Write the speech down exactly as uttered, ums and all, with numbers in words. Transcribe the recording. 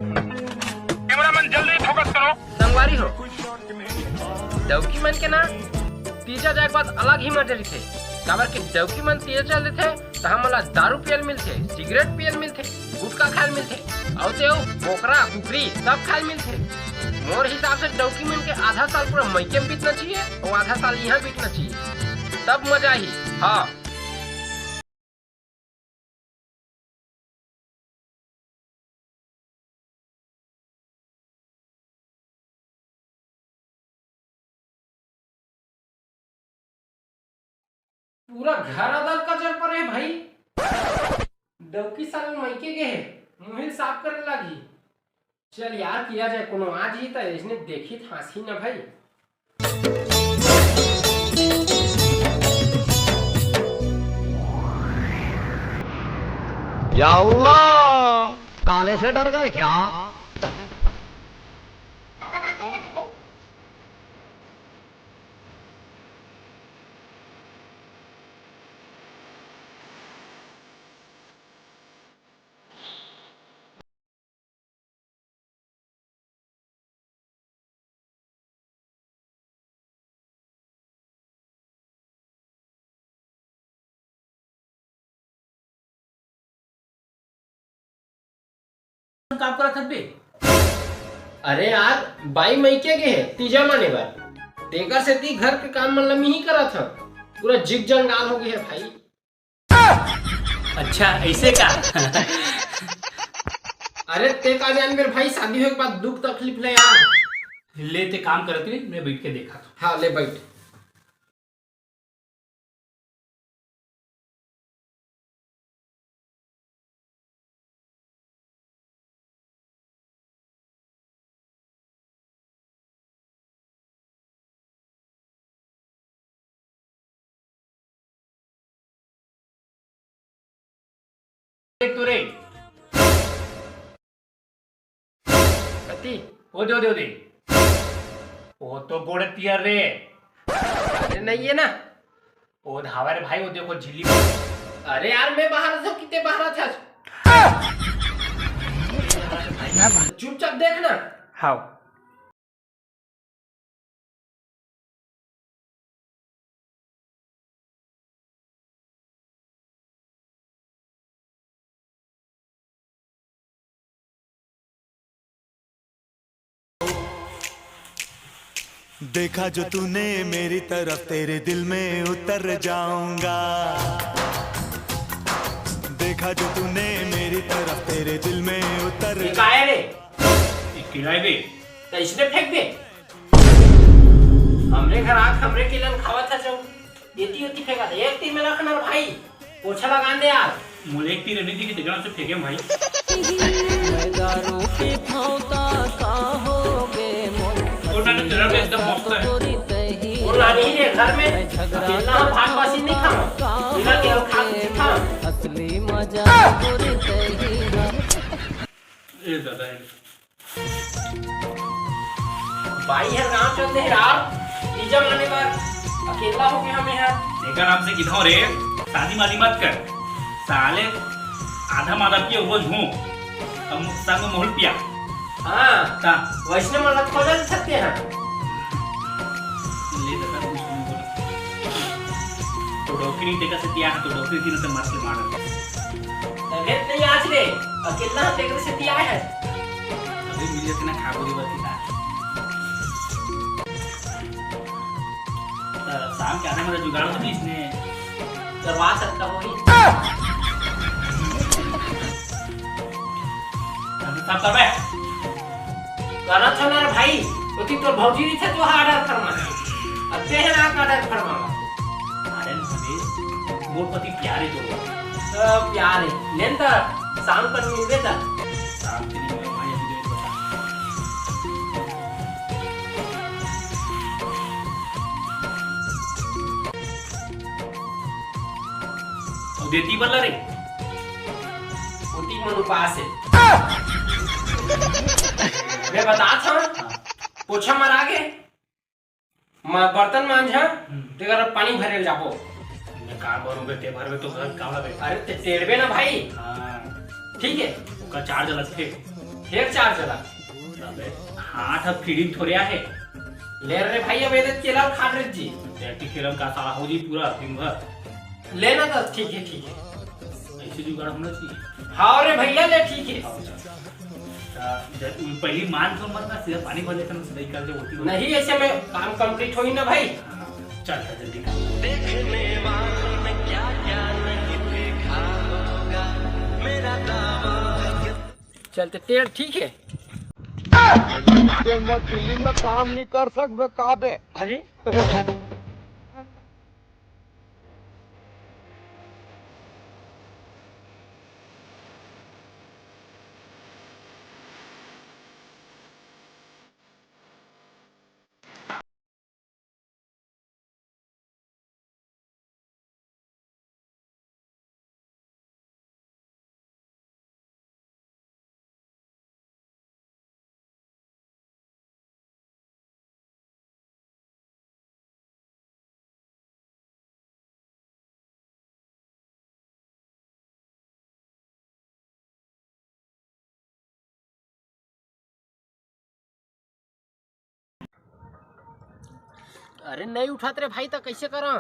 Cameraman, जल्दी focus करो। संगवारी हो, डौकी मन के ना तीजा जाए के बाद अलग ही मजा रहिथे, काबर के डौकी मन तीजा चल देथे त हमन ला दारू पियल मिलथे, सिगरेट पियल मिलथे, गुटखा खायल मिलथे, अउ ते अउ बोकरा, कुकरी सब खायल मिलथे। मोर हिसाब से डौकी मन के आधा साल पूरा मइके में बीतना चाहिए अउ आधा साल इहाँ बीतना चाहिए, तब मजा आही। हाँ। पूरा घर अदल कचर परे हे भाई। डौकी साले मइके गे हे, मुहिल साफ करे लागी। चल यार, किया जाए, कोनो आ जी त इसने देखी त हाँसी न भाई। या अल्लाह, काले से डर गए क्या? काम करत हस बे? अरे यार, बाई मइके गे हे तीजा माने बर, तेकर सेती घर के काम मन ल मिही करत हन। पूरा जिग जंगाल हो गे हे भाई। अच्छा, ऐसे का? अरे ते का जान मेरे भाई, शादी होए के बाद दुख तकलीफ ले यार। ले ते काम करत रही, मैं बैठ के देखा था। हाँ, ले बैठ। देख तो रे। कति? ओ दे, ओ दे, ओ दे। ओ तो गोड़ पियर रे। अरे नहीं है ना। ओ धावा रे भाई, ओ देखो झिल्ली। अरे यार, मैं बाहर था, कितने बाहर था। चुपचाप देख ना। हाँ। देखा जो तूने मेरी तरफ, तेरे दिल में उतर जाऊंगा। देखा जो तूने मेरी तरफ, तेरे दिल में उतर ये काय रे? ये किराए बे। त इसने फेंक दे। हमरे घर आके हमरे किलन खावत हे जो। एती ओती फेंका दे। एक ती में रखना भाई। पोछा लगा दे यार। मोले एक ती रहने दी कि तेरा से फेंके भाई। दारू के भौता का हो गे मोर। और ना, ना, तेरा भी एकदम मस्त है। वो नानी रे घर में अकेला हम भाग पासी नहीं खाओ। बिना के हम खा के खा। असली मजा तोरी तही। ए दादा, ए। बाई हर गांव चल दे यार, तीजा माने बर अकेला हो गया मैं यार। एकर नाम से किधो रे, शादी मादी मत कर। साले आधा मादा पिए वो झूम, अब संग मोहल पिया। हाँ, ता। वैसने मन ला खोजल सकते हैं। ले दादा, कुछ नहीं बोला। तो डौकी नहीं देखा से पिया, तो डौकी की न तो मार के मार। तबियत नहीं आज रे, अकेला तेरे से पिया है। अभी मिल जाते ना, खा पूरी बात की। त शाम के आने वाला जुगाड़ होती इसने। करवा सकता हो ही। अभी साफ कर बे। करत हो ना रे भाई, ओती तोर भौजी रहिथे तो order फरमा। अब ते है ना order फरमा। अरे भाभी, मोर पति प्यारे तो। अ, प्यारे। लेन त शाम पर मिलबे त। शाम के नहीं मिलो भाई, अभी तो बता। अउ देती बल्ला रे। ओती मन उपास हे। मैं बतात हंव, पोछा मरा गे, म-, बर्तन मांजहूं, हम्म। तेकर पानी भरे ल जाबो। मैं का भरूं बे, ते भरबे तो घर काम लगे। अरे ते टेड़बे ना भाई। हाँ। ठीक है। ओकर charge लगथे। डेढ़ चार चला। अबे, हाथ अब फीडिंग थोड़े आहे। ले रे भाई, अब एदे केला खात रह जी। बैठी केलम का साला हो जी पूरा दिन भर। लेना तो ठीक है, ठीक है। ऐसे जुगाड़ होना चाहिए। हाँ रे भैया, ले ठीक है। हाँ, चल। त जब पहली मान तो मत ना, सीधा पानी भर लेते ना, सीधा निकल के होती होती। नहीं, ऐसे में काम कंप्लीट होई ना भाई। हाँ, चल, चल, जल्दी कर। देखने वालों ने क्या क्या नहीं देखा होगा, मेरा दावा है कि चल, तो तेल ठीक है। तेल में दिल्ली में काम नहीं कर सकबे का बे? अरे, अरे, नहीं उठात रे भाई, त कैसे करा?